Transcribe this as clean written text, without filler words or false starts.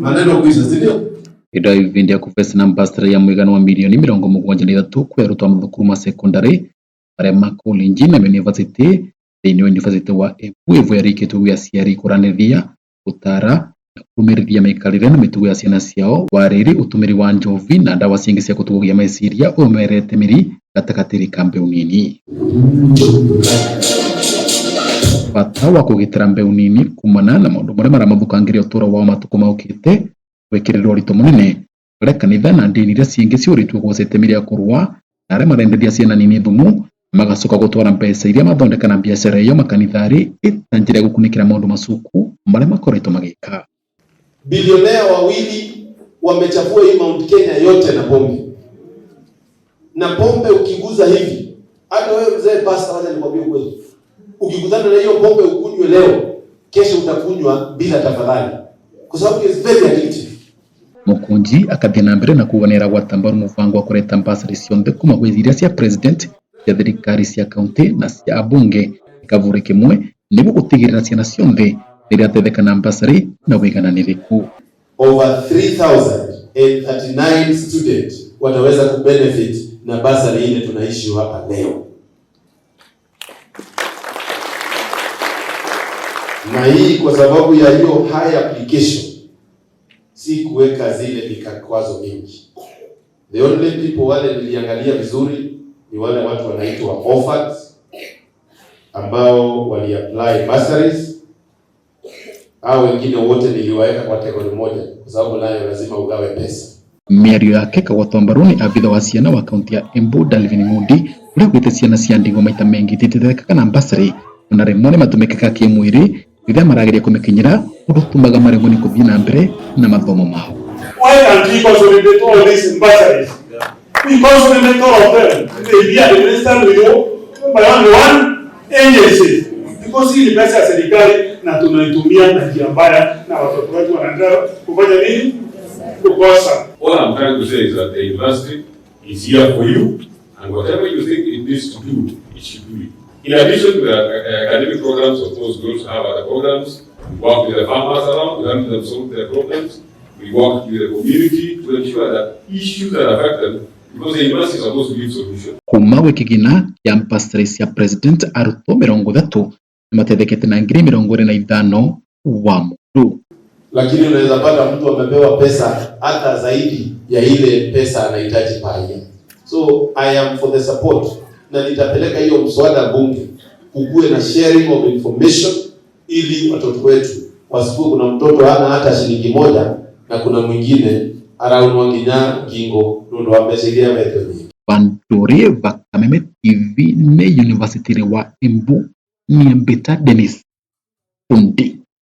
Maneno kuisha, si ndio? Ĩndo ivindi ya kuvesana bursary ya mwigana wa mirioni 73 kwi arutwo a mathukuru ma sekondari maria ma kolenji na yunivasĩtĩ thiini wa yunivasĩtĩ wa Embu ivoya rĩikĩtio gwĩ aciari kũranĩria, gũtara na kũrũmĩrĩria mĩikarĩre na mĩtugo ya ciana ciao warĩrĩ ũtũmĩri wa njovi na ndawa cingĩ cia gũtũgũgia meciria ũmerete mĩri gatagatĩ ka mbeũ nini. Bata wa kũgitĩra mbeũ nini kumana na maũndũ marĩa maramathũkangĩria ũtũũro wao matukũ mokĩte gwĩkĩrĩrwo ũritũ mũnene kũrĩa kanitha na ndini iria cingĩ ciũrĩtwo gũca itemi rĩa kũrũa na arĩa marenderia ciana nini thumu magacoka gũtwara mbeca iria mathondeka na biacara ĩyo makanitharĩ ĩta njĩra ya gũkunĩkĩra maũndũ macuku marĩa makoretwo magĩka. Bilionea wawili wamechafua hii Mount Kenya yote na pombe. Na pombe ukiguza hivi, hata wewe mzee pastor, wacha nikwambie ukweli, ukiguzana na hiyo pombe ukunywe leo, kesho utakunywa bila tafadhali, kwa sababu it's very addictive. Mukunji akathie na mbere na kuga nĩaragwata mbaru mũbango wa kũreta bursary cionthe kuma gwĩ iria cia president, cia thirikari cia kaunti na cia abunge gĩkaburi kĩmwe nĩguo gũtigĩrĩra ciana cionthe nĩirateithĩka na bursary na wĩigananĩrĩku. Over 3039 student wataweza kubenefit na basari ile tunaishi hapa leo, na hii kwa sababu ya hiyo high application, si kuweka zile vikwazo mingi. The only people wale niliangalia vizuri ni wale watu wanaitwa orphans ambao waliapply bursaries au wengine wote niliwaweka kwa kategori moja, kwa sababu nayo lazima ugawe pesa. Mĩario yake kagwatwo mbaru nĩ abitha wa ciana wa kaunti ya Embu Dalvin Ng'undi ũrĩa ugĩte ciana cia ndigwa maita maingĩ ititeithĩkaga na bursary ona rĩmwe nĩmatũmĩkaga kĩmwĩrĩ rĩrĩa marageria kũmĩkinyĩra ũndũ ũtũmaga maremwo nĩ kũthiĩ na mbere na mathomo mao. Why can't we consolidate all these bursaries? We consolidate all of them. They be administered with by only one agency. Because hii ni pesa ya serikali na tunaitumia na njia mbaya na watoto wetu wanaendelea kufanya nini? Kukosa. All I'm trying to say is that the university is here for you, and whatever you think it needs to do, it should do it. In addition to the academic programs, of course, we also have other programs. We work with the farmers around to help them solve their problems. We work with the community to ensure that issues that affect them, because the university is supposed to give solutions. Kuma gwĩ kĩgina kĩa bursary cia president arutwo 30 nĩmateithĩkĩte na 25,000 wa mũndũ. Lakini unaweza pata mtu amepewa pesa hata zaidi ya ile pesa anahitaji per year. So I am for the support, na nitapeleka hiyo mswada bunge, kukuwe na sharing of information ili watoto wetu wasikuwe, kuna mtoto hana hata shilingi moja na kuna mwingine araunwa nginya ngingo nundu wa mbeca iria ahetwo nyingi. Bandori va Kameme TV ne University wa Embu Niambita Dennis Kundi.